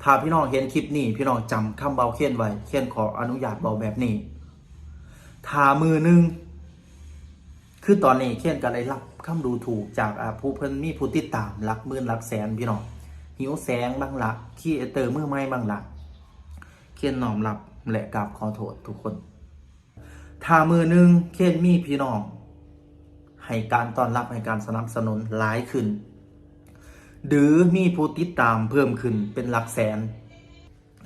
ຖ້າພີ່ນ້ອງເຫັນຄລິບນີ້ ພີ່ນ້ອງຈຳຄຳເບົາເຄນໄວ້ ເຄນຂໍອະນຸຍາດເວົ້າແບບນີ້ ຖ້າມື້ໜຶ່ງ ຄືຕອນນີ້ເຄນກໍໄດ້ຮັບຄຳດູຖູກຈາກ ອາ ຜູ້ເພິ່ນມີຜູ້ຕິດຕາມຫຼັກໝື່ນຫຼັກແສນ ພີ່ນ້ອງ ຫິວແສງບາງລະ ຄຣີເອເຕີມືໃໝ່ບາງລະ ເຄນນ້ອມຮັບ ແລະ ກາບຂໍໂທດທຸກຄົນ. ຖ້າມື້ໜຶ່ງເຄນມີພີ່ນ້ອງໃຫ້ການຕ້ອນຮັບ ໃຫ້ການສະໜັບສະໜູນຫຼາຍຂຶ້ນ ຫຼື ມີຜູ້ຕິດຕາມເພີ່ມຂຶ້ນເປັນຫຼັກແສນ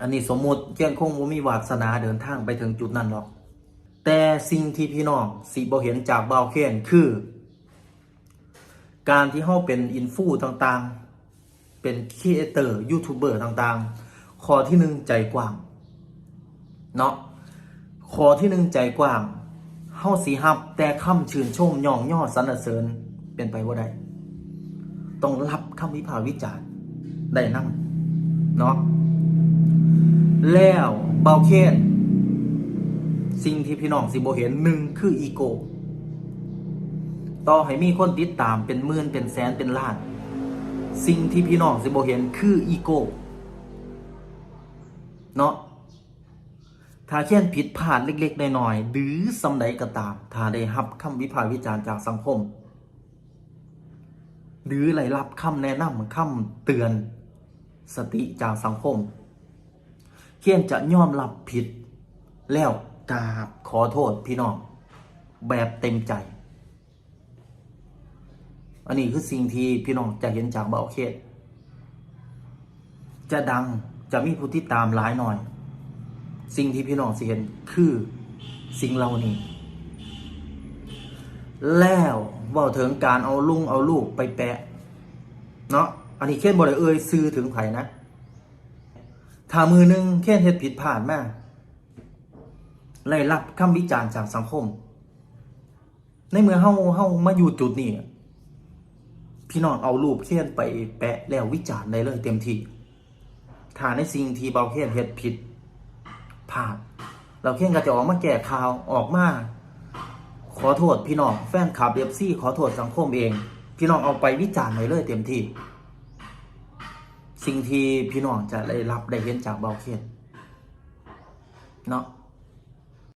ອັນນີ້ສົມມຸດ ເຄນຄົງບໍ່ມີວາດສະໜາເດີນທາງໄປເຖິງຈຸດນັ້ນດອກ ແຕ່ສິ່ງທີ່ພີ່ນ້ອງຊິບໍ່ເຫັນຈາກບ່າວເຄນຄື ການທີ່ເຮົາເປັນອິນຟູຕ່າງໆ ເປັນຄຣີເອເຕີ ຢູທູບເບີຕ່າງໆ ຂໍ້ທີໜຶ່ງ ໃຈກວ້າງເນາະ ຂໍ້ທີໜຶ່ງ ໃຈກວ້າງ ເຮົາຊິຮັບແຕ່ຄຳຊື່ນຊົມ ຍ້ອງຍໍ ສັນລະເສີນ ເປັນໄປບໍ່ໄດ້ ຕ້ອງຮັບຄຳວິພາກວິຈານໄດ້ນຳເນາະ. ແລ້ວບ່າວເຄນ ສິ່ງທີ່ພີ່ນ້ອງຊິບໍ່ເຫັນ ໜຶ່ງ ຄືອີໂກ້ ຕໍ່ໃຫ້ມີຄົນຕິດຕາມເປັນໝື່ນ ເປັນແສນ ເປັນລ້ານ ສິ່ງທີ່ພີ່ນ້ອງຊິບໍ່ເຫັນຄືອີໂກ້ເນາະ. ຖ້າເຄນຜິດພາດເລັກໆ ນ້ອຍໆ ຫຼື ສ່ຳໃດກໍຕາມ ຖ້າໄດ້ຮັບຄຳວິພາກວິຈານຈາກສັງຄົມ ຫຼື ໄດ້ຮັບຄຳແນະນຳ ຄຳເຕືອນສະຕິຈາກສັງຄົມ ເຄນຈະຍອມຮັບຜິດ ແລ້ວກາບຂໍໂທດພີ່ນ້ອງແບບເຕັມໃຈ. ອັນນີ້ຄືສິ່ງທີ່ພີ່ນ້ອງຈະເຫັນຈາກບ່າວເຄນ ຈະດັງ ຈະມີຜູ້ຕິດຕາມຫຼາຍໜ້ອຍ ສິ່ງທີ່ພີ່ນ້ອງຊິເຫັນຄືສິ່ງເຫຼົ່ານີ້. ແລ້ວເວົ້າເຖິງການເອົາລຸງເອົາລູກໄປແປະເນາະ ອັນນີ້ເຄນບໍ່ໄດ້ເອີ່ຍຊື່ເຖິງໃຜນະ. ຖ້າມື້ໜຶ່ງເຄນເຮັດຜິດພາດມາ ໄດ້ຮັບຄຳວິຈານຈາກສັງຄົມ ໃນເມື່ອເຮົາ ເຮົາມາຢູ່ຈຸດນີ້ ພີ່ນ້ອງເອົາຮູບເຄນໄປແປະແລ້ວວິຈານໄດ້ເລີຍເຕັມທີ່. ຖ້າໃນສິ່ງທີ່ບ່າວເຄນເຮັດຜິດພາດ ແລ້ວເຄນກໍຈະອອກມາແກ້ຂ່າວ ອອກມາຂໍໂທດພີ່ນ້ອງ ແຟນຄລັບ ເອັຟຊີ ຂໍໂທດສັງຄົມເອງ ພີ່ນ້ອງເອົາໄປວິຈານໄດ້ເລີຍເຕັມທີ່. ສິ່ງທີ່ພີ່ນ້ອງຈະໄດ້ຮັບໄດ້ເຫັນຈາກບ່າວເຄນເນາະ